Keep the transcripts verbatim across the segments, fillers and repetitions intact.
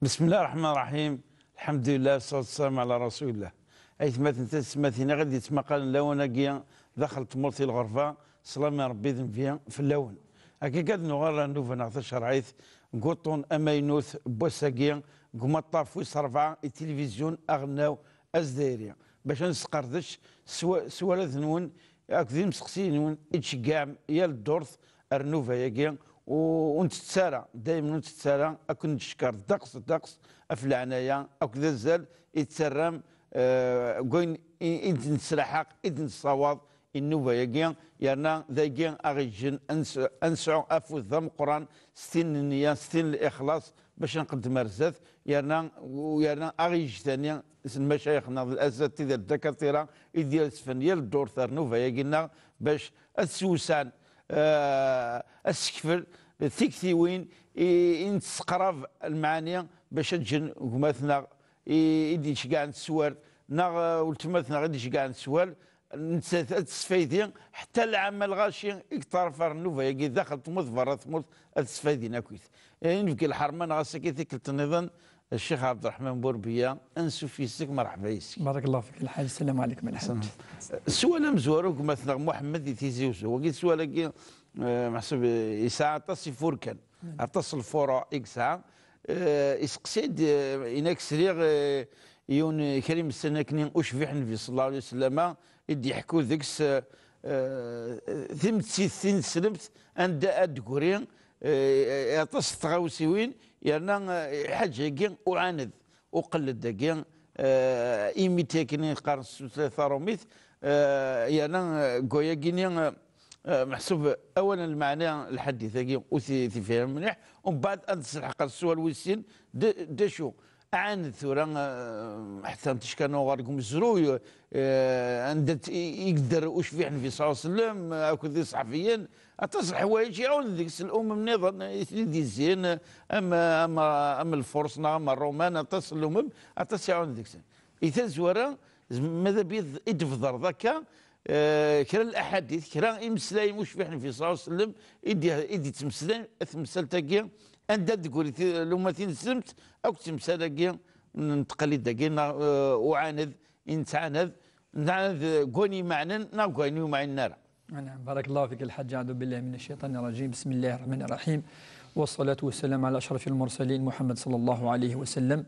بسم الله الرحمن الرحيم. الحمد لله والصلاة والسلام على رسول الله. Aytmaten tisetmatin i ɣ-id-yettmaqalen lawan-agi daxel n tmurt i lɣerba, sslam n Ṛebbi d Nnbi fell-awen. Akka kan ad nuɣal ɣer nnuba-nneɣ tacerɛit deg wuṭṭun amaynut n wass-agi, deg umaṭṭaf wis ṛebɛa i tilivizyu aɣelnaw azdayri, bac ad nesqerdec s wa-, s warraw-nwen akked yimseqsiyen-nwen i d-tceggɛem yal ddurt ar nnuba-agi, u-, ur nttett ara, daymen ur nttett ara, ad ken-ncekker ddeqs, ddeqs ɣef leɛnaya akked azal i tettarram, eh, deg wayen i, i d-nesraḥaq, i d-nessawaḍ i nnuba-agi, yerna dagi aɣ-yeǧǧen ad nes-, ad nesɛu afud d ameqqran s tin n nniya, s tin n lixlaṣ, bac ad nqeddem ar zdat, yerna, u yerna aɣ-yeǧǧ tani s lmacayix-nneɣ d asatid d ddakatira i d-yesfen yal ddurt ar nnuba-agi-nneɣ, bac ad sewsɛen, eh, ad sekfel tiktiwin i, i nesseqrab lmeɛani, bac ad ǧǧen gma-tneɣ i, i d-iceggɛen s wal, neɣ, eh, weltma-tneɣ i d-iceggɛen s wal, nettat ad tesfaydi ḥetta lɛama lɣaci i yeṭṭaref ɣer nnuba-agi daxel tmurt, berra tmurt, ad tesfaydin akkit. Eh, i nebki lḥerma neɣ ass-agi tikkelt nniḍen, Ccix Ɛebderreḥman Burbiya, ansuf yes-k, merḥba yes-k. بارك الله فيك الحاج، السلام عليكم الحاج. Sswal amezwaru gma-tneɣ Muḥemmed di Tizi Uzzu. Wagi sswal-agi, eh, meḥsub, eh, yesɛa aṭas ifurkan, aṭas n lfuruɛ i yesɛa. Eh, iseqsi-d, eh, inak sriɣ, eh, yiwen, eh, kra imessan akkenni ucbiḥ n Nnbi صلى الله عليه وسلم, i d-iḥekku deg-s, eh, eh, timettit tineslemt anda ad d-tegri, eh, aṭas n tɣawsiwin, yerna, eh, lḥaǧa-agi uɛaned, uqelled-agi, eh, imiti akken i qqaren s tutlayt taṛumit, eh, yerna, eh, deg wayagi-nni, eh, eh, meḥsub awal n lmeɛna lḥadit-agi ur t-, t-ifhim mliḥ, umbeɛd ad nselḥeq ar sswal wis sin, d, d acu? Ɛaned tura, eh, ḥetta n ticka nuɣal deg umezruy, eh, anda t-, i, i yedder ucbiḥ Nnbi صلى الله عليه وسلم, eh, akked iṣeḥbiyen, aṭas n leḥwayeǧ iɛawed deg-s lumem nniḍen i ten-id-izzin, am, am, am Lfurs neɣ am Ṛṛuman, aṭas n lumem, aṭas iɛawed deg-sen. I tazwara, zem-, mada bid-, i d-tbedreḍ akka, eh, kra n laḥadit, kra imeslayen ucbiḥ Nnbi صلى الله عليه وسلم, i d-, i d-yettmeslayen temsalt-agi, anda d-tegri ti-, lumma tineslemt, akked temsal-agi n tqalid-agi, neɣ, eh, uɛaned, i nettɛanad, nettɛanad deg wayen imeɛnen, neɣ deg wayen ur imeɛnen ara. نعم، بارك الله فيك الحاج، أعوذ بالله من الشيطان الرجيم، بسم الله الرحمن الرحيم، والصلاة والسلام على أشرف المرسلين محمد صلى الله عليه وسلم.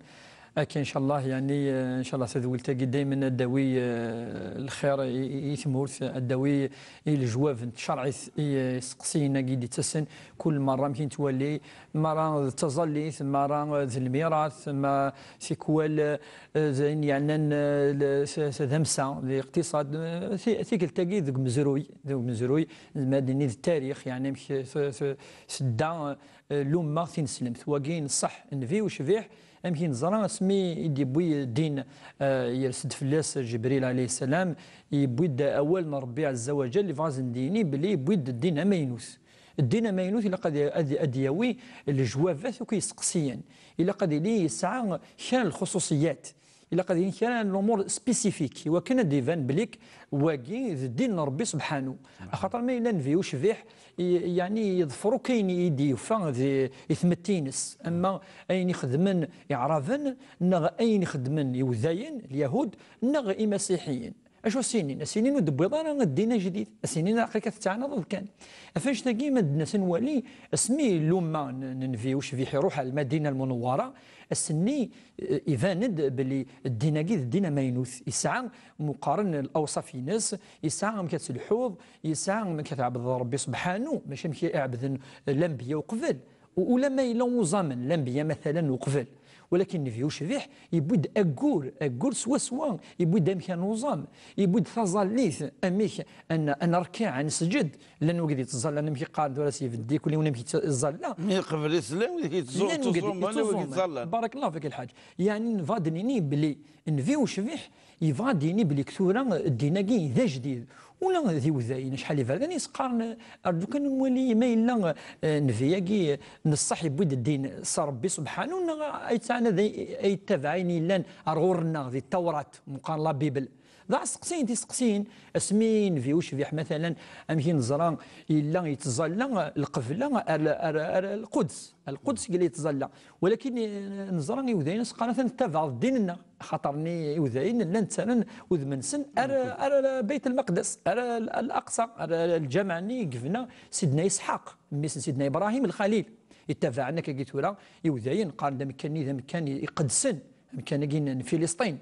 Akka, ncallah, yeɛni, eh, ncallah, tadwilt-agi daymen ad d-tawi, eh, lxir i, i, i tmurt, ad d-tawi i lejwab n tcerɛit i, eh, iseqsiyen-agi d-ittasen kul merra, amek i nettwali, merra d taẓallit, merra d lmirat, ma tikwal, eh, d ayen yeɛnan, eh, l-, s-, s-, tadamsa, d iqtiṣad, eh, ti-, tikkelt-agi deg umezruy, deg umezruy, ma d-nini d tarix, yeɛni amek t-, t-, tedda, eh, lumma tineslemt. Wagi n ṣṣeḥ, nnbi ucbiḥ, amek i neẓra asmi i d-yewwi ddin, eh, yers-d fell-as Ǧebril ɛalayhi ssalam, yewwi-d awal n Ṛebbi ɛezza wa ǧell, yebɣa ad sen-d-yini belli yewwi-d ddin amaynut. Ddin amaynut ilaq ad, ad, ad yawi lejwabat akk iseqsiyen. Ilaq ad yili yesɛa kra n lxuṣuṣiyat. Ilaq ad yili kra n lumuṛ spécifique, iwakken ad d-iban belli wagi d ddin n Ṛebbi subḥanu. Axaṭer ma yella nnbi ucbiḥ, i-, yeɛni yeḍfer akk ayen i d-yufa di, i tmetti-ines, ama ayen i xedmen Iɛraben, neɣ ayen i xedmen Iwdayen, Lyahud, neɣ Imasiḥiyen. Acu as-inin? As-inin ur d-tewwiḍ ara ddin ajdid. As-inin aql-ik ad tettɛanadeḍ kan. Ɣef annect-agi, ma d-nas ad nwali, asmi lumma n, n nnbi ucbiḥ iruḥ ar Lmadina Lmunewwara, ass-nni, eh, iban-d belli ddin-agi d ddin amaynut. Yesɛa meqqaren lawṣaf-ines, yesɛa amek ad telḥuḍ, yesɛa amek ad tɛebdeḍ Ṛebbi subḥanu, mačči amek i ɛebden lanbeyya uqbel. U-, ulamma yella uẓamen, lanbeyya matalan uqbel. Walakin nnbi ucbiḥ yewwi-d aggur, aggur swaswa, yewwi-d amkan n uẓam, yewwi-d taẓallit, amek ad n-, ad nerkiɛ, ad nesǧed. Llan wigad yettẓallan, amek i qqaren tura, s ibeddi, kul yiwen amek yettẓalla. Mi yeqbel islam, wid yettẓu-, llan wigad yettẓumen, wid yettẓumen, yettẓallan. Barakallahu fik, lḥaǧ. Yeɛni, nebɣa ad d-nini belli nnbi ucbiḥ yebɣa ad d-yini belli tura ddin-agi d ajdid. Ula d iwdayen, acḥal iberdan i s-qqaren, rǧu kan nwali ma yella, eh, nnbi-agi n ṣṣeḥ yewwi-d ddin s Ṛebbi subḥanu, neɣ ay yettɛanad ay, ay yettabaɛ ayen yellan ar ɣur-nneɣ di Tawrat, meqqar la Bible. Dɣa seqsiyen tiseqsiyin, asmi Nnbi ucbiḥ, matalan, amek i neẓra yella yettẓalla lqebla ar, ar, ar Lquds, Lquds i yella yettẓalla. Walakin, eh, neẓra iwdayen as-qqaren atan tettabaɛeḍ ddin-nneɣ, axaṭer-nni iwdayen llan ttarran udem-nsen ar, ar, ar Bayt Lmeqdes, ar Al-Aqsa, ar, ar lǧameɛ-nni i yebna Sidna Isḥaq, mmi-s n Sidna Ibrahim Lxalil. Ittabaɛen akkagi tura iwdayen, qqaren-d amekkan-nni d amekkan iqedsen, amkan-agi n Filisṭin.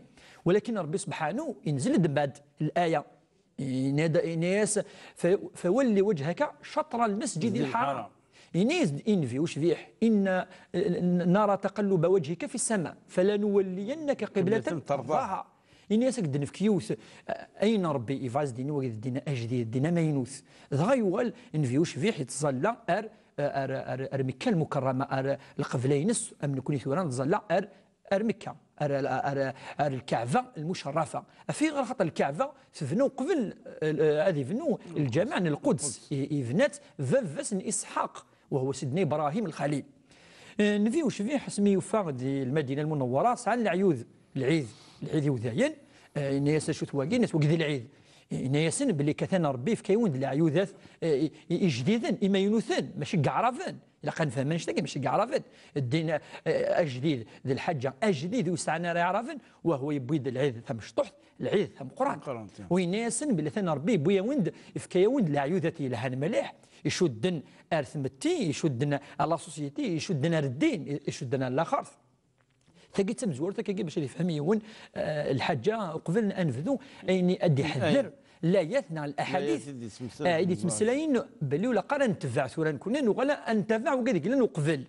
Walakin Ṛebbi subḥanu inzel-d mbeɛd laya. Yenna-d, yenna-yas: "Fa-, fawalli wajhaka catra lmasjid lḥaram." Yenna-yas-d i Nnbi ucbiḥ: "Inna nara taqalluba wajhika fi ssama, falanuwalliyannaka qiblatan tardaha." Yenna-yas: "Ad k-d-nefk yiwet, eh, ayen Ṛebbi yebɣa ad s-d-yini, wagi d ddin ajdid, ddin amaynut." Dɣa yuɣal Nnbi ucbiḥ yettẓalla ar, ar, ar, ar Mekka Lmukerrama, ar lqebla-ines, am nekni tura nettẓalla ar ar Mekka, ar, ar, ar, ar Lkaɛba Lmucerrafa. Af ayɣer? Axaṭer Lkaɛba tebna uqbel, eh, ad ibnu lǧameɛ n Lquds. I, ibna-tt baba-s n Isḥaq, wa huwa Sidna Ibrahim Lxalil. Eh, Nnbi ucbiḥ, asmi yufa di Lmadina Lmunewwara sɛan leɛyud, lɛid, lɛid iwdayen, eh, yenna-yas: "Acu-t wagi?" Yenna-yas: "Wagi d lɛid." Yenna-yasen belli katan Ṛebbi yefka-yawen-d leɛyudat, eh, i, i, ijdiden, imaynuten, mačči n Yeɛraben. Ilaq ad nefhem annect-agi, mačči n Yeɛraben. Ddin, eh, ajdid d lḥaǧa ajdid ur sɛan ara Iɛraben, wahwa yewwi-d lɛid tamecṭuḥt, lɛid tameqqrant. Tameqqrant, ya. U yenna-yasen belli atan Ṛebbi yewwi-yawen-d, yefka-yawen-d leɛyudat yelhan mliḥ, icudden ar tmetti, icudden ar la société, icudden ar ddin, icudden ar laxert. Tagi d tamezwarut akkagi bac ad yefhem yiwen, eh, lḥaǧa, uqbel ad nebdu, ayen i ad d-iḥedder layat neɣ laḥadit, eh, i d-yettmeslayen belli ur ilaq ara ad netbeɛ tura nekni, nuɣal ad ntabaɛ wigad i yellan uqbel.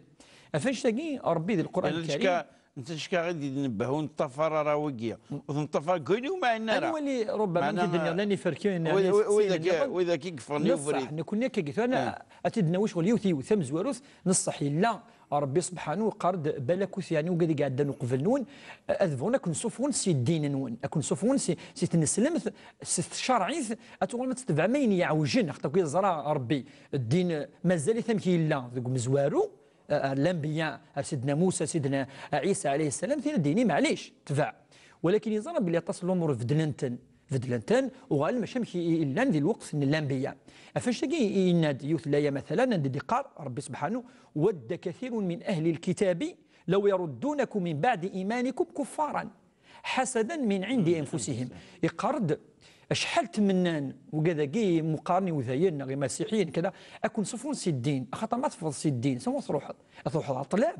Ɣef annect-agi, Ṛebbi di Lqur'an Lkarim. Netta cka i d-nebbeh, ur neṭṭafar ara wigi. Ur t-neṭṭafar deg wayen ur mɛin ara. Ad nwali, rubbama, meɛna, amek i d-nniɣ, llan iferkiyen, wid-, yeɛni, wid-, widak, widak i yeffɣen i ubrid. Neṣṣeḥ, nekni akkagi tura, ad t-id-nawi ccɣel yiwet yiwet, tamezwarut, neṣṣeḥ yella. Ṛebbi subḥanu iqqar-d balakut, yeɛni, wigad i iɛeddan uqbel-nwen, ad bɣun ad ken-ssuffɣen si ddin-nwen, ad ken-ssuffɣen si, si tneslemt, si tcerɛit, ad tuɣalem ad tetbeɛem ayen yeɛwjen, axaṭer akk yeẓra Ṛebbi ddin mazal-it amek yella deg umezwaru, ar lanbiya, ar Sidna Musa, Sidna Ɛisa ɛalayhi ssalam, tin ad d-yini: "Maɛlic, tbeɛ." Walakin yeẓra belli aṭas n lumuṛ beddlen-ten. Beddlen-ten, uɣalen mačči amek i, i llan di lweqt n lanbiya. Ɣef annect-agi i yenna-d yiwet laya, matalan, anda d-iqqar Ṛebbi subḥanu: "Wadda kathirun min ahli lkitabi law yaruddunakum min baɛdi imanikum kuffaran, ḥasadan min indi anfusihim." Iqqar-d, acḥal tmennan wigad-agi meqqaren iwdayen neɣ imasiḥiyen, kada, ad ken-ssuffɣen si ddin, axaṭer ma teffɣeḍ si ddin, s anwa truḥeḍ? Ad truḥeḍ ɣer ṭṭlam?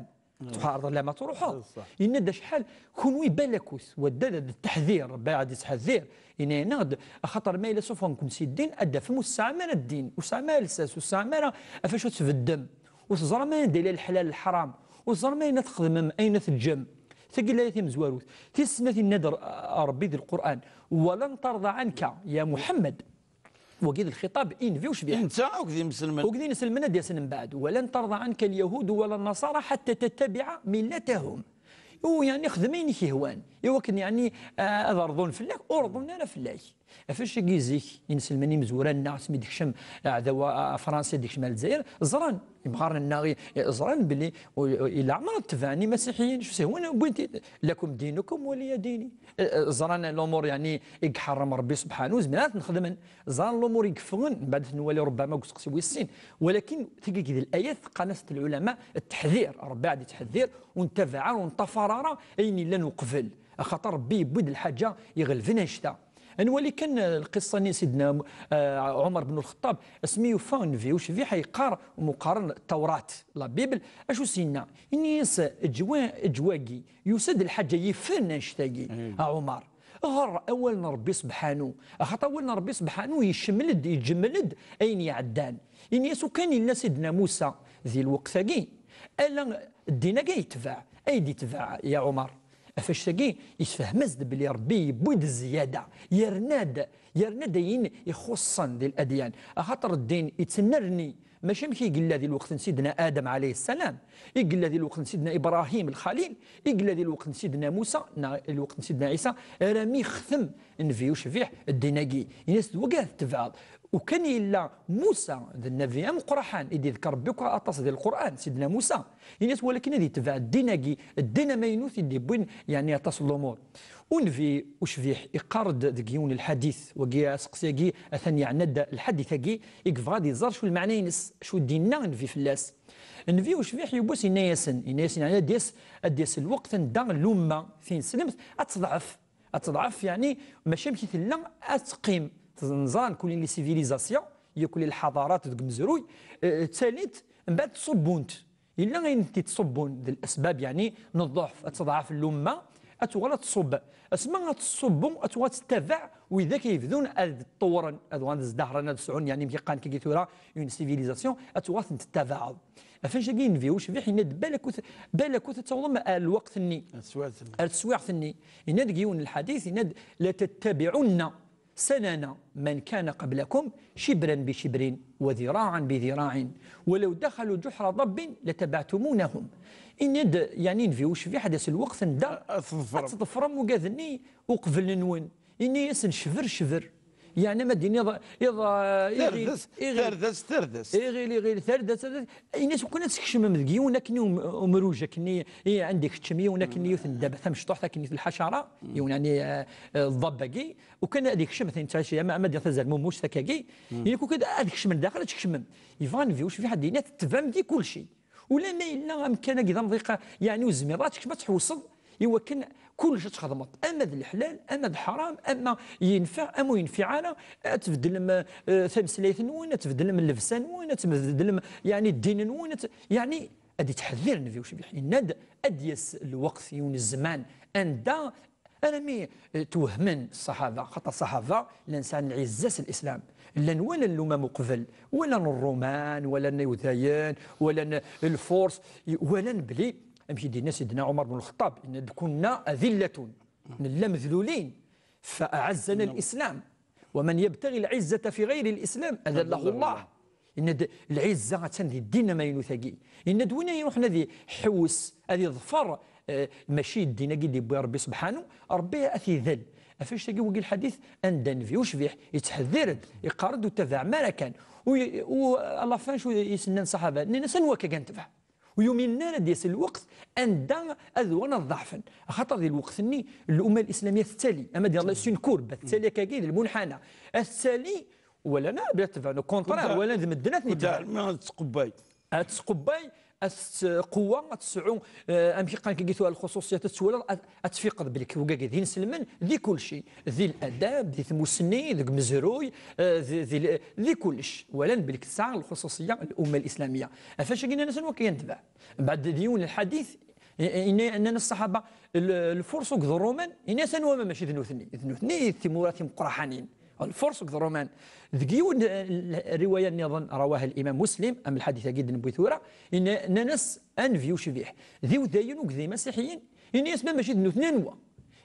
Truḥeḍ ɣer ṭṭlam ad truḥeḍ. Ṣṣeḥ. Yenna-d acḥal, kunwi balakut, wadda d, d ttaḥdir, Ṛebbi ad yettḥaddir. Yenna-yaneɣ-d, axaṭer ma yella suffɣen-ken si ddin, ad d-tafem ur tesɛam ara ddin, ur tesɛam ara lsas, ur tesɛam ara ɣef acu ad tbeddem. Ur teẓram anda yella leḥlal, leḥram. Ur teẓram ayen ad txedmem, ayen ad teǧǧem. Tagi d laya tamezwarut. Tis snat, yenna-d Ṛ-, Ṛebbi di Lqur'an: "Walan tarḍa ɛanka, ya Muḥemmed." Wagi d lxiṭab i Nnbi ucbiḥ. I netta akked yimselmen. Akked yinselmen ad d-yasen mbeɛd. "Walan tarḍa ɛanka lyahudu wala nnaṣara ḥatta tattabiɛa millatahum." U, yeɛni, xdem ayen i k-yehwan. I wakken, yeɛni, ah, ad rḍun fell-ak, ur rḍun ara fell-ak. Ɣef wacagi zik, inselmen imezwura-nneɣ, asmi d-ikcem aɛdaw, a, a, Fransa, d-ikcem ar Lezzayer, ẓran, imɣaren-nneɣ i, i, ẓran belli u, u, i leɛmer ad tebɛen imasiḥiyen, acu s-ihwan, wwin-t-id, "Lakum dinukum waliya dini." Eh, eh, ẓran lumuṛ, yeɛni, i iḥeṛṛem Ṛebbi subḥanu, ur zmiren ad ten-xedmen. Ẓran lumuṛ i yeffɣen, mbeɛd ad ten-nwali rubbama deg useqsi wis sin. Walakin tigi d layat qqaren-as lɛulama ttaḥdir, Ṛebbi ad ittḥeddir, ur nettabaɛ ara, ur neṭṭafar ara ayen yellan uqbel. Axaṭer Ṛebbi yewwi-d lḥaǧa iɣelben annect-a. Ad nwali kan, eh, lqissa-nni n Sidna, eh, Ɛumer ben Lxeṭṭab, asmi yufa Nnbi ucbiḥ yeqqar, meqqaren Tawrat, la Bible, acu s-yenna? Yenna-yas: "Eǧǧ wa-, eǧǧ wagi, yusa-d lḥaǧa yifen annect-agi, a Ɛumer. Ɣer awal n Ṛebbi subḥanu, axaṭer awal n Ṛebbi subḥanu yecmel-d, iǧemmel-d ayen iɛeddan." Yenna-yas: "Ukan yella Sidna Musa di lweqt-agi, ala ddin-agi ay yetbeɛ, ay d-yetbeɛ, ya Ɛumer." Ɣef wacagi, yessefhem-as-d belli Ṛebbi yewwi-d zzyada, yerna-d, yerna-d ayen ixuṣṣen di ladyan. Axaṭer ddin ittennerni, mačči amek i yella di lweqt n Sidna Adam ɛalayhi ssalam, i yella di lweqt n Sidna Ibrahim Lxalil, i yella di lweqt n Sidna Musa, neɣ di lweqt n Sidna Ɛisa, armi yextem Nnbi ucbiḥ ddin-agi. Yenna-as-d: "Wagi ad t-tebɛeḍ." Ukan yella Musa d nnabi ameqqraḥan i d-iḍker Rebbi akk aṭas di Lqur'an, Sidna Musa, ini-as walakin ad itbeɛ ddin-agi, ddin amaynut i d-iwwin, yeɛni, aṭas n lumuṛ. Unbi ucbiḥ iqqar-d deg yiwen n lḥadit, wagi aseqsi-agi atan yeɛna-d lḥadit-agi, i yebɣa ad iẓer acu lmeɛna-ines, acu d-inna nnbi fell-as. Nnbi ucbiḥ yiwwas inna-yasen, inna-yasen, yeɛni, ad d-yas, ad d-yas lweqt anda lumma tineslemt ad teḍɛef. Ad teḍɛef, yeɛni, mačči amek i tella, ad teqqim. Neẓra nekkni les civilisations, yakk les lḥadarat deg umezruy, eh, ttalint, mbeɛd ttṣubbunt. Yella ayen i tent-ittṣubbun d lasbab, yeɛni, n ḍḍeɛf, ad teḍɛef lumma, ad tuɣal ad tṣubb. Asma ad tṣubbu, ad tuɣal ad tettabaɛ widak ay yebdun ad ṭṭewren, ad uɣalen ad zdahren, ad sɛun, yeɛni, amek i qqaren kagi tura, une civilisation, ad tuɣal ad ten-tettabaɛeḍ. Ɣef annect-agi, nnbi ucbiḥ yenna-d, balakut, balakut ad tawḍem ar lweqt-nni, ar teswiɛt-nni. Yenna-d deg yiwen n lḥadit, yenna-d: "لتتبعن سنن من كان قبلكم شبرا بشبر وذراعا بذراع ولو دخلوا جحر ضب لتبعتمونهم." Yenna-d, yeɛni, nnbi ucbiḥ, ad d-yas lweqt anda ad tḍefrem ugad-nni uqbel-nwen. Ini-asen cber, cber. Yeɛni, ma d-tiniḍ iḍ, iḍ, iɣil, tardest, iɣil, tardest, tardest. Iɣil, iɣil, tardest, tardest. Ini-as, ukan ad tkecmem deg yiwen akken um-, umruj akken i, i anda ikeččem yiwen akken yiwet n ddaba tamecṭuḥt akken i lḥacara, yiwen, yeɛni, eh, eh, ḍḍab-agi, ukan ad ikcem, atan yettɛici, ama, ama d tazermumuct akkagi, ini-ak, ukan ad kecmen daxel, ad tkecmem. Yebɣa nnbi ucbiḥ ad d-yini, ad tetbɛem di kulci. Ula ma yella amkan-agi d amḍiq, yeɛni ur tezmireḍ ad tekcem ad tḥewseḍ i wakken kullec ad txedmeḍ, ama d leḥlal, ama d ḥram, ama yenfeɛ, ama ur yenfiɛ ara, ad tbeddlem, eh, tameslayt-nwen, ad tbeddlem llebsa-nwen, ad tbeddlem, yeɛni, ddin-nwen, ad t-, yeɛni, ad yettḥeddir nnbi ucbiḥ. Yenna-d ad d-yas lweqt, yiwen zzman, anda Armi, eh, twehhmen ṣṣaḥaba, xaṭer ṣṣaḥaba llan sɛan lɛizza s lislam. Llan walan lumam uqbel, walan ṛṛuman, walan iwdayen, walan lfurs, i-, walan bli, amek i d-yenna Sidna Ɛumar bnu Lxeṭṭab, yenna-d: "Kunna adillatun", nella medlulin, "fa aɛazzana lislam, wa man yabtaɣi lɛizzata fi ɣayri lislam, adallahu Allah." Yenna-d, lɛizza attan di ddin amaynut-agi. Yenna-d, win ay iruḥen ad iḥewwes, ad iḍfer, eh, mačči ddin-agi d-yewwi Rebbi subḥanu, Rebbi ad t-idel. Ɣef annect-agi, wagi lḥadit, anda nnbi ucbiḥ yettḥeddir-d, iqqar-d ur tabaɛem ara kan. U, u, à la fin, acu i s-nnan ṣṣaḥaba? Nnan-as, anwa akka ad netbeɛ? Ur yuminen ara ad d-yas lweqt anda ad uɣalen ad ḍeɛfen. Axaṭer di lweqt-nni, lumma lislamiyya tettali. Ama d yalla, c'est une courbe, tettali akkagi d lmunḥana. Ad tettali, walan ara bla tebɛen, au contraire, walan d medden ad ten-itebɛen. Ad tesqubbay. Ad tesqubbay, ad tettqewwa, ad tesɛu, eh, amek i qqaren kagi tura, lxuṣuṣiyat, ad twalaḍ, ad, ad tfiqeḍ belli wigagi d inselmen di kulci, di ladab, di tmussni, deg umezruy, eh, di, di, di kullec. Walan belli tesɛa lxuṣuṣiyya lumma lislamiyya. Ɣef wacagi nnan-asen, anwa akka ad netbeɛ? Mbeɛd, di yiwen n lḥadit, i, i, nnan-as ṣṣaḥaba, l-, lfurs akked ṛṛuman, ini-as, anwa ma mačči d nutni? D nutni i d timura timeqqraḥanin. Lfurs akked ṛṛuman. Deg yiwen, eh, l-, riwaya nniḍen, rawaha l-Imam Muslim, am lḥadit-agi d-newwi tura, ini-, nnan-as, a nnbi ucbiḥ, d iwdayen akked d imasiḥiyen? Ini-as, ma mačči d nutni, anwa?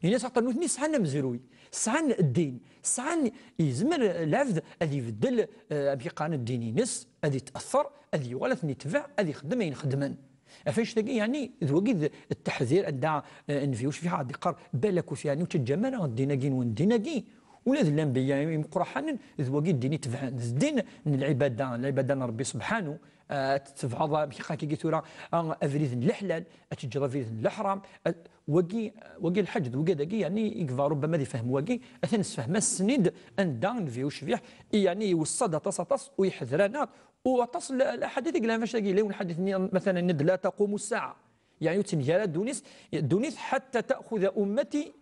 Ini-as, axaṭer nutni sɛan amezruy, sɛan ddin, sɛan, yezmer lɛebd ad ibeddel, eh, amek i qqaren, ddin-ines, ad it'eṭṭer, ad yuɣal ad ten-itbeɛ, ad ixdem ayen xeddmen. Ɣef annect-agi, yeɛni, d wagi d, d teḥdir anda, eh, nnbi ucbiḥ ad d-iqqar, balakut, yeɛni, ur ttaǧǧam ara ddin-agi-nwen, ddin-agi, ula d lanbeyya imeqqraḥanen, d wagi ddin i tebɛen, d ddin n lɛibada, lɛibada n Rebbi subḥanu, eh, ad tetbeɛeḍ, amek i qqaren kagi tura, ah, abrid n leḥlal, ad teǧǧeḍ abrid n leḥram, ad, wagi, wagi lḥaǧ d wagi dagi, yeɛni, i yebɣa Ṛubbama ad ifhem wagi, atan nessefhem-asen-id anda nnbi ucbiḥ, i, yeɛni, iweṣṣa-d aṭas, aṭas, u iḥder-aneɣ, u aṭas n l-, laḥadit i yellan ɣef wacagi, yella yiwen lḥadit-nni, matalan, yenna-d, لا تقوم الساعة. Yeɛni ur tenger ara ddunit, ddunit حتى تأخذ أمتي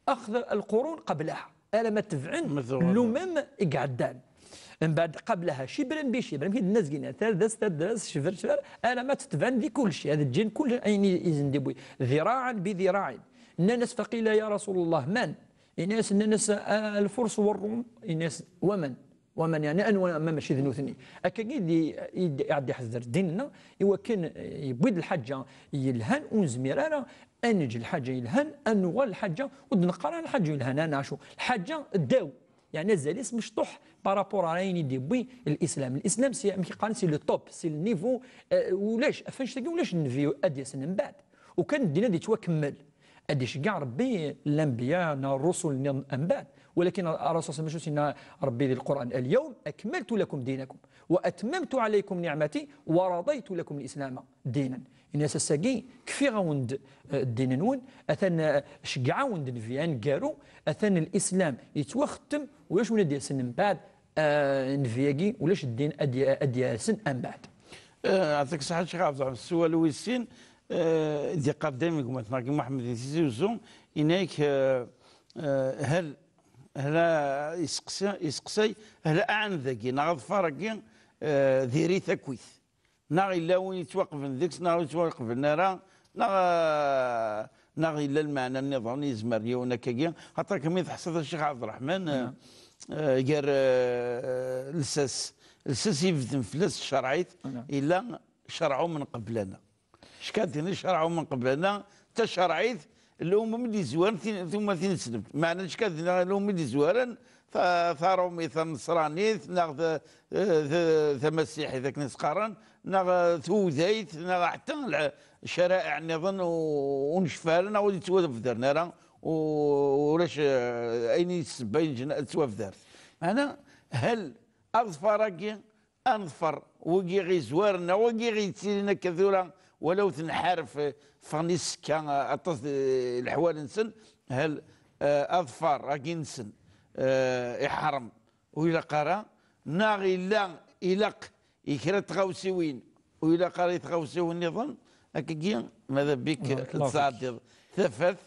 أخذ القرون قبلها. Alamma tebɛen lumam i iɛeddan. Mbeɛd, قبلها شبرا بشبر. Amek i d-nenna zgina, tardast, tardast, cber, cber, alamma tt-tebɛen di kulci. Ad ǧǧin kul ayen i, i sen-d-iwwi. ذراعا بذراع. Nnan-as, فقيل يا رسول الله من؟ Ini-as, nnan-as, ah, الفرس والروم. Ini-as, ومن؟ ومن, yeɛni, anwa ma mačči d nutni? Akkagi i d-, i d-, i d-iḥder ddin-nneɣ, i wakken, eh, yewwi-d lḥaǧa yelhan, ur nezmir ara ad neǧǧ lḥaǧa yelhan, ad nuɣal lḥaǧa ur d-neqqar ara lḥaǧa yelhan, ad neɛcu. Lḥaǧa ddaw, yeɛni azal-is mecṭuḥ par rapport ar ayen i d-yewwi lislam. Lislam, c'est, amek i qqaren, c'est le top, c'est le niveau, eh, ulac, ɣef annect-agi ulac nnbi ad d-yasen mbeɛd. Ukan ddin ad yettwakemmel, ad iceggeɛ Rebbi lanbiya neɣ ṛṛusul nniḍen mbeɛd. Walakin Ṛṛasul ṣalla Llahu ɛalayhi wa sallam, acu s-yenna Ṛebbi di Lqur'an? Al-yawma akmaltu lakum dinakum wa atmamtu ɛalaykum niɛmati wa radaytu lakum l-islama dinan. Ini-as ass-agi kfiɣ-awen-d, eh, ddin-nwen, atan, eh, ceggɛeɣ-awen-d Nnbi aneggaru, atan Lislam yettwaxettem, ulac win ad d-yasen mbeɛd, eh, Nnbi-agi, ulac ddin ad d-, ad d-yasen mbeɛd. Eh, ɛṭik ṣṣeḥḥa, Ccix Ɛebderreḥman, s sswal wis sin, eh, d-iqqar dayem gma-tneɣ Muḥemmed di Tizi Uzzu, yenna-yak, eh, eh, hal Hla iseqsa-, iseqsay, hla aɛan dagi, neɣ aḍfar-agi, eh, diri takit. Neɣ yella win yettwaqblen deg-s, neɣ ur yettwaqblen ara, neɣ, eh, neɣ yella lmeɛna nniḍen, yezmer yiwen akkagi. Xaṭer kemmi teḥṣiḍ a Ccix Ɛebderreḥman, eh, eh, gar, eh, lsas, lsas ibedden fell-as ccerɛit, yella ccerɛu men qeblana. Cka din ccerɛu men qeblana, tacerɛit, lumum i d-yezwaren tin, tumatin n teslemt. Meɛna cka din lumum i d-yezwaren ta-, taṛumit, taneṣranit, neɣ ta-, ta-, tamasiḥit, akken i s-qqaren, neɣ tudayt, neɣ ḥetta lɛ-, ccaraɛiɛ nniḍen u-, ur necfi ara, neɣ ur yettwabdaren ara, u-, urac, eh, ayen i ssebba i neǧǧen ad ttwabdart. Meɛna, hal aḍfar-agi aneḍfer, wigi ɣ-izwaren, neɣ wigi ɣ-yettilin akka tura, walaw tenḥaref, eh, ffɣen i ssekka, eh, aṭas, eh, leḥwal-nsen, hal, eh, aḍfar-agi-nsen, eh, iḥrem, ur ilaq ara, neɣ illa, ilaq i kra n tɣawsiwin, ur ilaq ara i tɣawsiwin nniḍen, akkagi, mada bik tesɛeddiḍ tafat,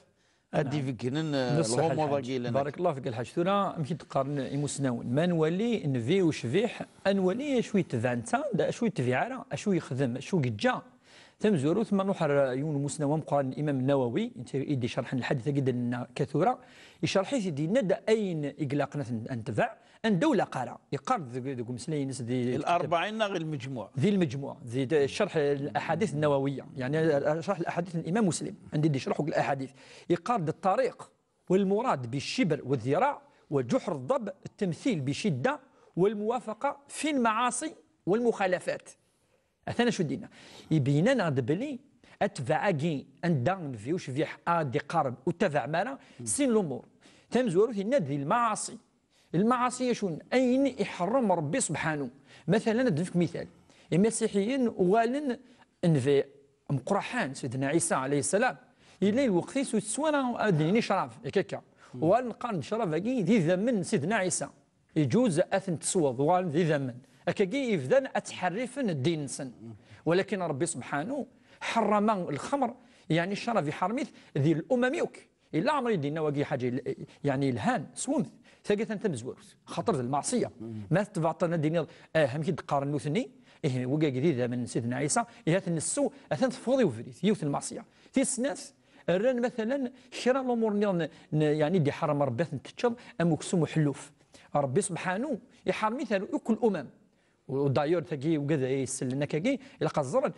ad d-ibeggnen, eh, lɣumuḍ-agi yellan. Barakallahu fik, a Lḥaǧ. Tura, amek i d-qqaren imusnawen? Ma nwali nnbi ucbiḥ, ad nwali acu yetbeɛ netta, d acu yetbiɛ ara, acu yexdem, acu yeǧǧa. Tamezwarut, ma nruḥ ar yiwen umusnaw ameqqran, Imam Nawawi, netta i d-icerḥen lḥadit-agi d-nenna ka tura, icerḥ-it-id, yenna-d ayen i ilaqen ad n-, ad netbeɛ, anda ur ilaq ara. Yeqqar-d deg, deg umeslay-ines di الأربعين neɣ المجموع. Di المجموع, di, di شرح الأحاديث النووية, يعني شرح الأحاديث الإمام مسلم, anda i d-icerḥ akk الأحاديث. Yeqqar-d الطريق والمراد بالشبر والذراع وجحر الضب التمثيل بشدة والموافقة في المعاصي والمخالفات. Atan acu d-yenna. Ibeyyen-aneɣ-d belli atbaɛ-agi anda nnbi ucbiḥ ad d-iqareb ur tabaɛem ara, sin lumuṛ. Tamezwarut yenna-d di lmaɛaṣi. Lmaɛaṣi acu n-, ayen iḥerrem Rebbi subḥanu. Matalan, ad d-nefk mital. Imasiḥiyen uɣalen nnbi ameqqran, Sidna Ɛisa ɛalayhi ssalam. Yella lweqt-is ur tettwara ad d-nini ccrab, yak akka. Uɣalen qqaren-d ccrab-agi d idammen n Sidna Ɛisa. Iǧuz ad ten-tesweḍ, uɣalen d idammen. Akkagi ibdan ad ttḥerrifen ddin-nsen. Walakin Rebbi subḥanu ḥerrama lxemr, yeɛni ccrab iḥerrem-it di lumam yakk. Illa ɛmer i d-yenna wagi ḥaǧa il-, yeɛni yelhan, swem-t. Tagi atan tamezwarut, xaṭer d lmeɛṣiyya. Ma tetbeɛeḍ-ten ad d-tiniḍ, ah, amek i d-qqaren nutni? Ih, wagi d idammen n Sidna Ɛisa, ihi ad ten-nessew, atan teffɣeḍ i ubrid, yiwet n lmeɛṣiyya. Tis snat, rran matalan kra n lumuṛ nniḍen, n, yeɛni d-iḥerrem Rebbi ad ten-teččeḍ, am uksum uḥelluf. Rebbi subḥanu iḥerrem-it ar akk lumam. U d'ailleurs, tagi, wigad ay isellen akkagi, ilaq ad ẓren,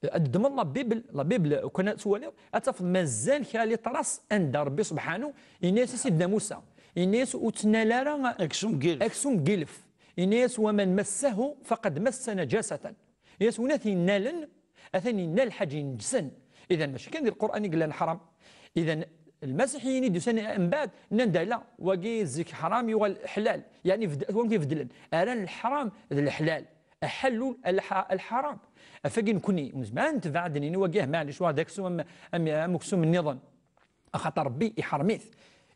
ad ddmen la Bible, la Bible, ukan ad twaliḍ, ad tafeḍ mazal kra les traces anda Rebbi subḥanu yenna-yas i Sidna Musa, yenna-yas ur ttnal ara aksum n yilef. Aksum n yilef. Yenna-yas, ومن مسه فقد مس نجاسة. Yenna-yas, win ad t-yennalen, atan yenna lḥaǧa ineǧsen. Idan, mačči kan di Lqur'an i yellan ḥram. Idan, lmasiḥiyin i d-yusan mbeɛd, nnan-d ala, wagi zik ḥram yuɣal ḥlal. Yeɛni bed-, wamek i beddlen. Rran leḥram d leḥlal. Aḥallu lḥ-, lḥaram. Afagi nekni, ur nezmir ad netbeɛ ad d-nini wagi, ah, maɛlic, wa d aksum am, am, am uksum nniḍen. Axaṭer Rebbi iḥerrem-it.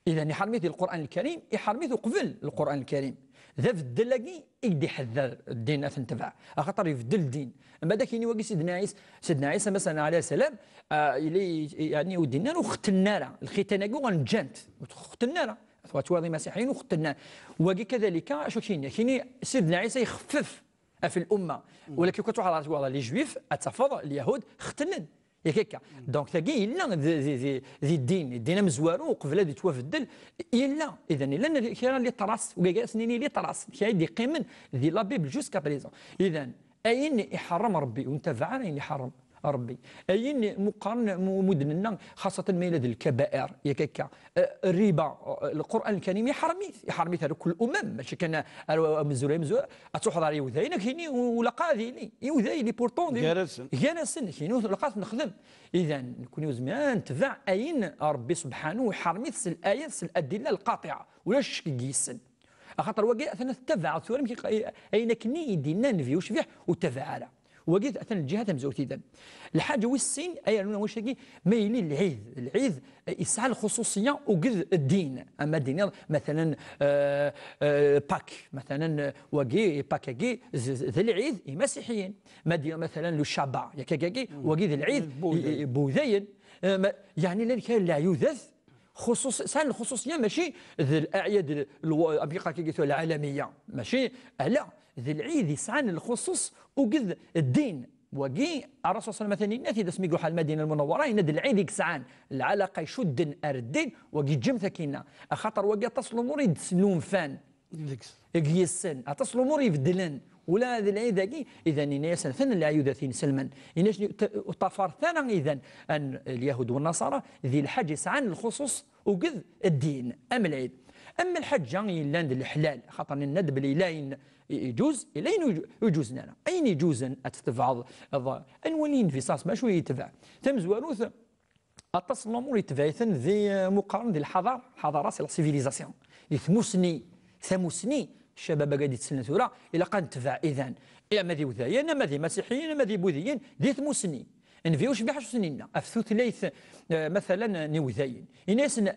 Idan iḥerrem-it di Lqur'an Lkarim, iḥerrem-it uqbel Lqur'an Lkarim. D abeddel-agi i d-iḥedder ddin ad t-netbeɛ. Axaṭer ibeddel ddin. Ama d ak-yini wagi Sidna Ɛisa, Sidna Ɛisa, masalan, ɛalayhi ssalam, ah, yella i-, yeɛni ur d-yenna ara ur xettnen ara. Lxitan-agi uɣalen ǧǧan-t. Ur xettnen ara. Twaliḍ imasiḥiyen ur xettnen ara. Wagi kadalika, acu k-yini? K-yini Sidna Ɛisa ixeffef ɣef lumma. Walakin kan tṛuḥeḍ ɣer twaɣla, les juifs, ad tafeḍ, lyahud, xettnen. Yak akka. Donc, tagi yella di, di, di, di ddin, ddin amezwaru, uqbel ad yettwabeddel, yella. Idan, yella kra les traces, wagi ad s-nini les traces, kra i d-yeqqimen di la Bible jusqu'à présent. Idan, ayen iḥerrem Rebbi, ur ntabaɛ ara ayen iḥerrem. Ṛebbi. Ayen muqaren mu-, mudden-nneɣ, xaṣṣatan ma yella d lkabair, yak akka. Eh, rriba, eh, Lqur'an Lkarim iḥerm-it, iḥerm-it ar kul umam, mačči kan ar, ar amezruy, amezruy, ad truḥeḍ ar Iwdayen, ad k-yini u-, ulaq ad yili. Iwdayen, i pourtant, d gar-asen. Gar-asen, ad k-yini ulaq ad t-nexdem. Idan, nekni ur nezmir ad netbeɛ ayen Ṛebbi subḥanu iḥerm-it s l-ayat, s l-adilla lqaṭiɛa. Ulac ccek deg-sen. Axaṭer wagi, atan tettabaɛeḍ tura, amek i, ayen akken i d-yenna Nnbi ucbiḥ, ur ttabaɛ ara. Wagi, atan lǧiha tamezwarut idan. Lḥaǧa wis sin, ay rnu wacagi, ma yili lɛid. Lɛid, eh, yesɛa lxuṣuṣiya uged ddin. Ama d-iniḍ, matalan, eh, eh, Pâques, matalan, eh, wagi, Pâques-agi, d, d lɛid imasiḥiyen. Ma d-iniḍ, matalan, le Shabbat, yak-agi, wagi d lɛid, Budayen. I, i, Budayen. Eh, ma, yeɛni, llan kra n leɛyudat, xuṣuṣ-, sɛan lxuṣuṣiya, mačči d l'aɛyad l-, lwa-, amek i qqar-, lɛalamiya, mačči, ala, d lɛid yesɛan lxuṣuṣ uged ddin. Wagi, Ṛṛasul ṣalla Llahu ɛalayhi wa sallam atan yenna-t-id asmi i iruḥ ar Lmadina Lmunawwara, yenna-d lɛid i yesɛan lɛalaqa icudden ar ddin, wagi ǧǧem-t akkinna. Axaṭer wagi aṭas n lumuṛ i d-snunfan deg-s. Deg-s. Deg yes-sen. Aṭas n lumuṛ ibeddlen. Ula d lɛid-agi, idan, yenna-yasen, atan leɛyudat inselmen. Yenna-yasen, ur ṭṭafar ara idan, an Lyahud wa Nnaṣara, di lḥaǧa yesɛan lxuṣuṣ uged ddin, am lɛid. Am lḥaǧa yellan d leḥlal, xaṭer nenna-d belli yella ayen iǧuz, yella ayen ur iǧuzen ara. Ayen iǧuzen ad tetbeɛeḍ, ad, anwa i yenvi s-, macu yetbeɛ? Tamezwarut, aṭas n lumuṛ yetbeɛ-iten di, eh, muqaren di lḥaḍar, lḥaḍara, c'est la civilisation. Di tmusni, tamusni, ccabab-agi d-yettsellen tura, ilaq ad netbeɛ idan. I ama d Iwdayen, ama d Imasiḥiyen, ama d Ibudiyen, di tmusni. Nnbi ucbiḥ acu sen-yenna? Ɣef tutlayt, eh, matalan, n Iwdayen. Yenna-yasen, eh,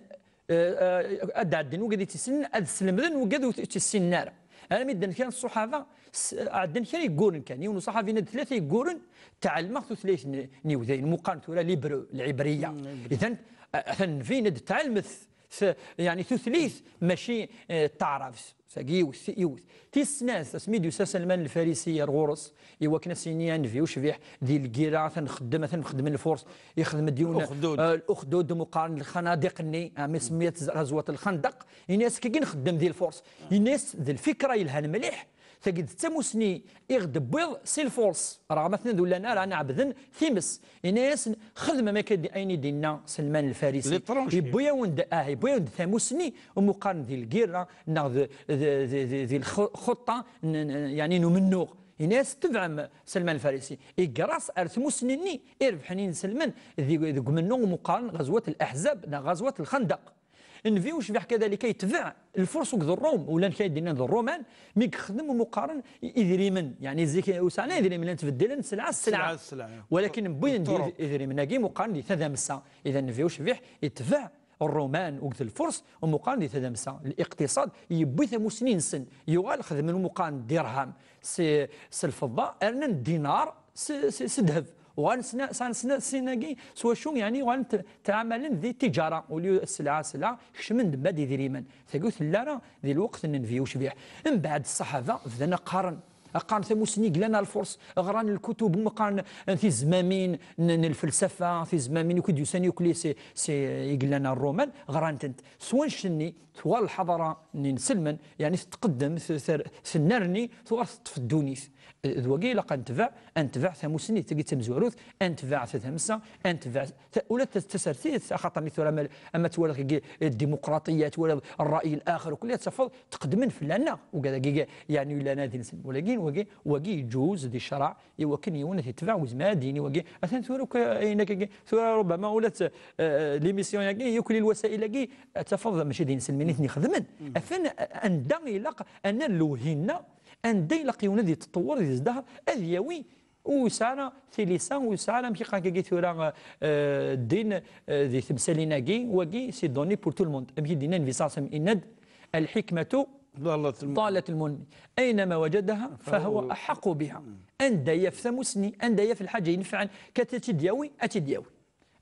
eh, ad d-ɛedden wigad i tt-issnen, ad slemden wigad ur tt-issinen ara. Armi ddan kra n ṣṣuḥaba, s-, ɛeddan kra yegguren kan. Yiwen uṣaḥabi yenna-d tlata yegguren, tɛelmeɣ tutlayt n, n Iwdayen, muqaren tura l'hébreu, lɛibriya. Mm, l'hébreu. Idan, a-, atan Nnbi yenna-d tɛelmet, s-, yeɛni tutlayt, mačči, eh, taɛrabt. Tagi yiwet, yiwet. Tis snat, asmi d-yusa Salman Lfarisi ar ɣur-s, i wakken ad s-yini a Nnbi ucbiḥ, di lgirra, atan nxeddem, atan nxeddem lfurs, ixdem-d yiwen, uxdud. Eh, uxdud, muqaren lxanadiq-nni, ah, mi semmiet ɣazwat lxandaq, yenna-yas, kagi nxeddem di lfurs. Yenna-yas, d lfikra yelhan mliḥ, tagi d tamusni i ɣ-d-tewwiḍ si lfurs, raɣ ma ten-id-ullan ara, ɛebden times. Yenna-yasen, xedmem akka d-, ayen i d-yenna Salman Lfarisi. L'étranger. Yewwi-yawen-d, ah, yewwi-yawen-d tamusni, umuqaren di lgirra, neɣ d, d, d, d, di lxuṭṭa n, n, yeɛni n umennuɣ. Yenna-yas, tebɛem Salman Lfarisi. Igger-as ar tmusni-nni irebḥen inselmen di, deg umennuɣ umuqaren ɣazwat Laḥzab neɣ ɣazwat Lxandaq. Nnbi ucbiḥ kadalika yetbeɛ lfurs akked Ṛum, ulan kra i d-yennan d Ṛuman, mi yexdem umuqaren i-, idrimen. Yeɛni zik ur sɛan idrimen, llan ttbeddilen sselɛa s sselɛa. Sselɛa s sselɛa. Walakin wwin-d id-, idrimen-agi muqaren di tadamsa. Idan Nnbi ucbiḥ yetbeɛ Ṛuman, uged lfurs, umuqaren di tadamsa, liqtiṣad, yewwi tamusni-nsen, yuɣal xedmen umuqaren dirham s, s lfeḍḍa, rnan dinar s, s, s ddheb. Uɣalen sna-, sɛan sna-, sin-agi s wacu, yeɛni uɣalen t-, ttɛamalen di tiǧara, uli sselɛa, sselɛa, kecmen-d mad idrimen. Tagi ur telli ara di lweqt n Nnbi ucbiḥ. Mbeɛd ṣṣaḥaba bdan qqaren. Qqaren tamusni i yellan ar lfurs, ɣran lkutub, qqaren tizmamin n, n lfelsafa, tizmamin akk i d-yusan yakk si, si, i yellan ar Ṛuman, ɣran-tent. S wanect-nni, tuɣal lḥaḍara n inselmen, yeɛni tetqeddem, t-, ter-, tennerni, tuɣal teṭṭef ddunit. D wagi ilaq ad netbeɛ, ad netbeɛ tamusni, tagi d tamezwarut, ad netbeɛ tadamsa, ad netbeɛ ta-, ula d ta-, tasertit, axaṭer mi tura ama, ama twalaḍ kagi, eh, dimuqraṭiyya, twalaḍ ṛṛay laxer, ukli ad tafeḍ tqeddmen fell-aneɣ, ugad-agi, yeɛni, yellan ad insen. Walakin wagi, wagi yeǧǧuz di ccṛeɛ, i wakken yiwen ad yetbeɛ, ur yezmir ad d-yini wagi. Atan tura akk ayen akkagi, tura rubbama ula d, eh, l'émission-agi, yakk lwasail-agi, ad tafeḍ mačči d inselmen i ten-ixedmen. Atan anda ilaq ad nerr lewhi-nneɣ, anda ilaq yiwen ad yetṭewwer di zdaher, ad yawi ur yesɛi ara tilisa, ur yesɛi ara amek i qqaren akkagi tura, eh, ddin, eh, di temsalin-agi, wagi, c'est donné pour tout le monde. Amek i d-yenna Nnbi ṣalla Llahu ɛalayhi wa sallam, yenna-d, الحكمة ضالة المؤمن. ضالة المؤمن. أينما وجدها فهو أحق بها. Anda yaf tamusni, anda yaf lḥaǧa inefɛen, kat ad tt-id-yawi, ad tt-id-yawi.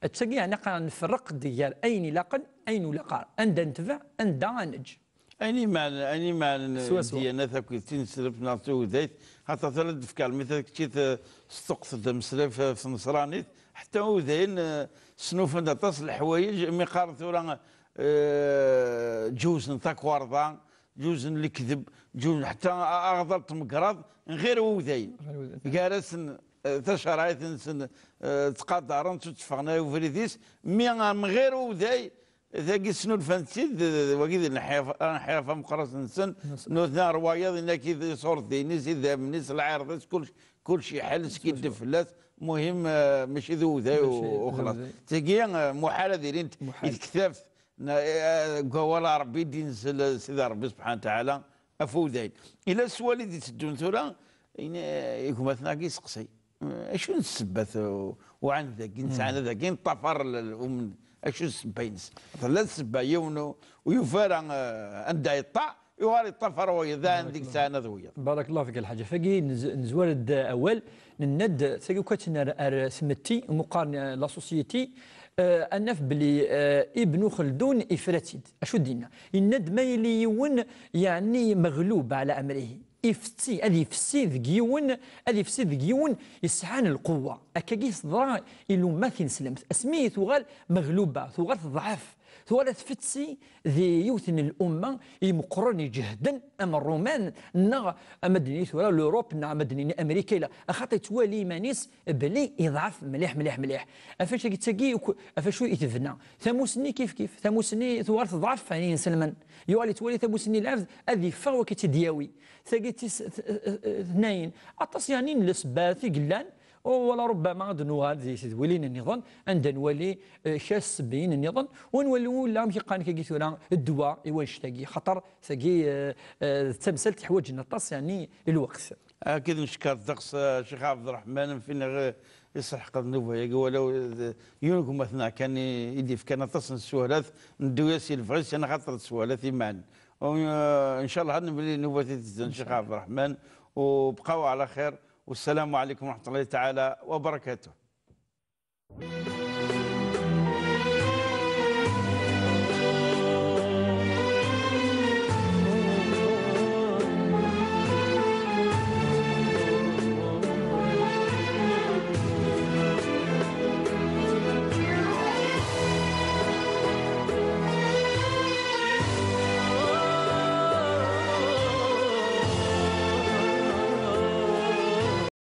Attagi, yeɛni, qqaren nferreq-d gar ayen ilaqen, ayen ur ilaq ara. Anda netbeɛ, anda ad neǧǧ. Ayen imeɛnen, ayen imeɛnen, swaswa, ddyanat akked tineslemt neɣ tugdayt, xaṭer tura d-tefka lmithal kečči t-, tesṭuqteḍ ameslay f, f tneṣranit, ḥetta udayen, eh, snufan-d aṭas n leḥwayeǧ, mi qqaren tura, eh, ǧuzen takwarḍa, ǧuzen lekdeb, ǧuzen ḥetta a-, aɣḍal n tmegraḍ, n ɣir udayen. Ɣir udayen. Gar-asen eh, tacerɛit-nsen, eh, ttqadaren-tt, ur tteffɣen ara ubrid-is, mi amɣir uday, dagi snulfan-tt-id, d, d, wagi d lenḥiraf, anḥiraf ameqqran-nsen, nutni rwayeḍ, inna-k-id iṣurdiyen-is, idammen-is, lɛirḍ-is, kullec, kullec iḥel, skiddeb fell-as, muhim, eh, mačči d uday u xlaṣ. Tagi, eh, muḥal ad ilint i tektabt, na, eh, deg wawal n Ṛebbi i d-inzel, eh, Sidi Ṛebbi subḥanahu wa taɛala, ɣef uday. Ila sswal i d-itteddun tura, ini, eh, gma-tneɣ-agi yesteqsay, eh, acu n ssebbat, eh, uɛan dagi, nesɛana dagi, neṭṭafar l-, l-, um-, acu n ssebba-ines? Tella ssebba, yiwen u-, ur yufi ara, eh, anda yeṭṭaɛ, yuɣal yeṭṭafar wayeḍ, aɛan deg sɛana d wiyeḍ. Barakallahu fik, a Lḥaǧ. Ɣef wagi nez-, nezwar-d awal, nenna-d, tagi ukaten ar, ar tmetti, meqqar, eh, la société, eh, ad naf belli, eh, Ibnu Xeldun ifra-tt-id. Acu d-yenna? Yenna-d ma yili yiwen, yeɛni, meɣlub ɛla amrihi, ifetti, ad ifessi deg yiwen, ad ifessi deg yiwen yesɛan lqewwa. Akkagi teḍra i lumma tineslemt. Asmi i tuɣal meɣluba, tuɣal teḍɛef, tuɣal ad tfetti di yiwet n lumma i meqqren iǧehden am Ṛṛuman, neɣ ama d-nini tura l'Europe, neɣ ama d-nini Amrika, ila axaṭer yettwali iman-is belli iḍɛef mliḥ, mliḥ, mliḥ. Ɣef wacu-agi d tagi akk, ɣef wacu i tebna. Tamusni kif kif, tamusni tuɣal teḍɛef, ɛni inselmen. Yuɣal yettwali tamusni n lɛebd, ad yeffeɣ wakken i tt-id-yawi. Tagi d tis t-, t-, tnayen. Aṭas yeɛni n lesbat i yellan, u wala rubbama ad nuɣal di tedwilin nniḍen, anda nwali, eh, kra n ssebbiyin nniḍen, u nwali ula amek i qqaren kagi tura ddwa i wannect-agi, xaṭer tagi, eh, eh, d tamsalt iḥwaǧen aṭas yeɛni i lweqt. Akid ncekker ddeqs, eh, Ccix Ɛebderreḥman, am fin iɣ-, iṣeḥqeḍ nnuba-agi, walaw d yiwen n gma-tneɣ kan i, i d-ifkan aṭas n sswalat, neddu-yas i lebɣi-s, yerna xaṭer d sswalat iman. U, eh, ncallah ad nemlil nnuba-t-id-zdan, Ccix Ɛebderreḥman, u bqaw ɛla xir, wassalamu ɛalaykum wa raḥmatullahi taɛala wa barakatuh.